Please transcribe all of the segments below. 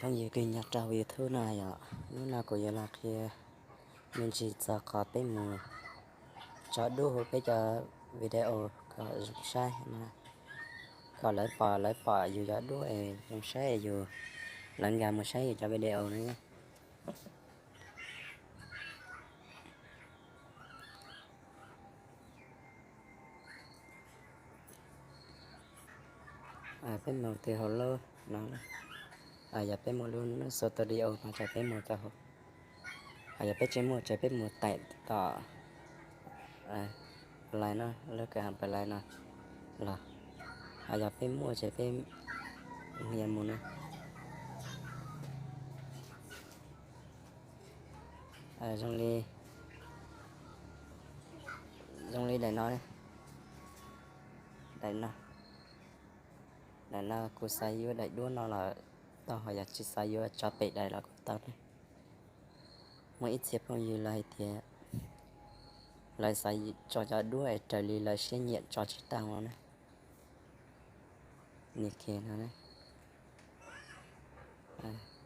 Phooj ywg kws nyob rau YouTube no yom, hnub no kuv yuav los qhia me ntsis txog qhov peb mus tso dub huv peb cov video kom zoo saib no, kom lawv pom, lawv pom yus cov dub es zoo saib es yus, lawv nkag mus saib yus cov video no. Peb mus txog hauv lub no, yog peb muaj lub studio no ces peb mus tau hauv. Yog peb tsis muaj ces peb mus taim tom Play no, lub kawm ha Play no los. Yog peb muaj ces peb nias mus na. Zoo li, zoo li daim no, daim no, daim no kuv xav yuav daim duab no los tau, ho yog tsis xav yuav tso pem daim los kuj tau ne. Muaj ib txhia phooj ywg lawv hais tias lawv xav tso cov duab es raws li lawv siab nyiam tso tsis tau no na. Nias kiag no,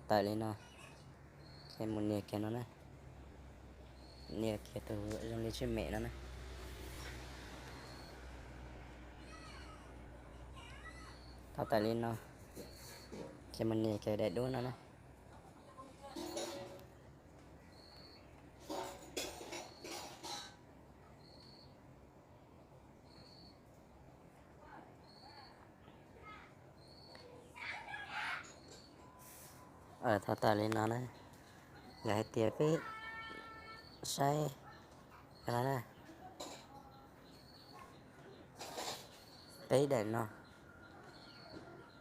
tawm li no, ces mus nias kiag no na. Nias kiag tus zoo li tswj mem no na. Thaum tawm li no, ces mus nias kiag daim duab no na. Thaum tawm li no na, yog hais tias peb saib no na, peb daim no,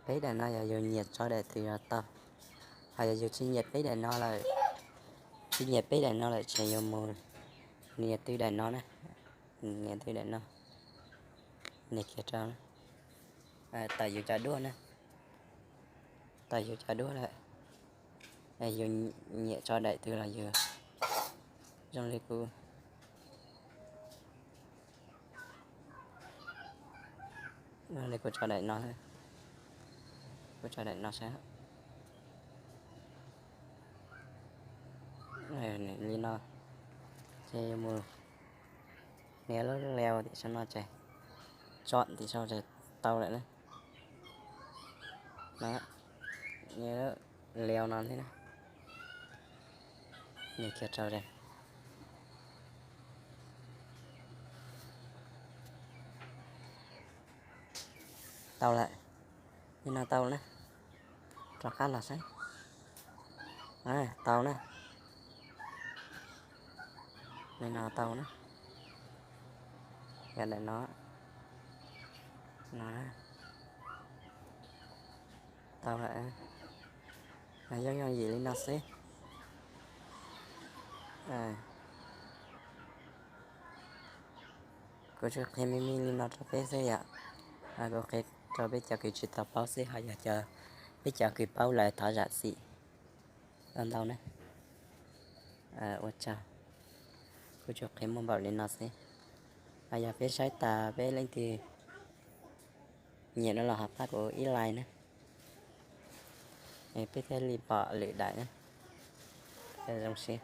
peb daim no yog yus nyiam tso daim twg los tau. Ho yog yus tsis nyiam peb daim no lawm, tsis nyiam peb daim no lawm ces yus mus nias twb daim no na, nias twb daim no, nias kiag rau, tawm yus cov duab na, tawm yus cov duab lawm, yus nyiam tso daim twg los yus, zoo li kuv, zoo li kuv tso daim no, kuv tso daim no saib. Li no, ces mus nias lub leo tim sau no ces, tsom tim sau ces tau lawm na. Nias lub leo no thiab na, nias kiag rau ces tau lawm. Li no tau na, rov qab los saib. Tau na, li no tau na, yog daim no, no, tau lawm. Yooj yooj yim li no xwb. Kuv tsuas qhia me me li no rau peb xwb yom. Kuv qhia rau peb cov kws tsis tau paub xwb, ho yog peb cov kws paub lawm thov zam txim ntau na. Ua tsaug, kuv tsuas qhia muaj npaum li no xwb. Ho yog peb saib tas peb leej twg nyiam no los ho pab kuv ib like na, peb thiaj li pom lwm daim na. Zoo siab.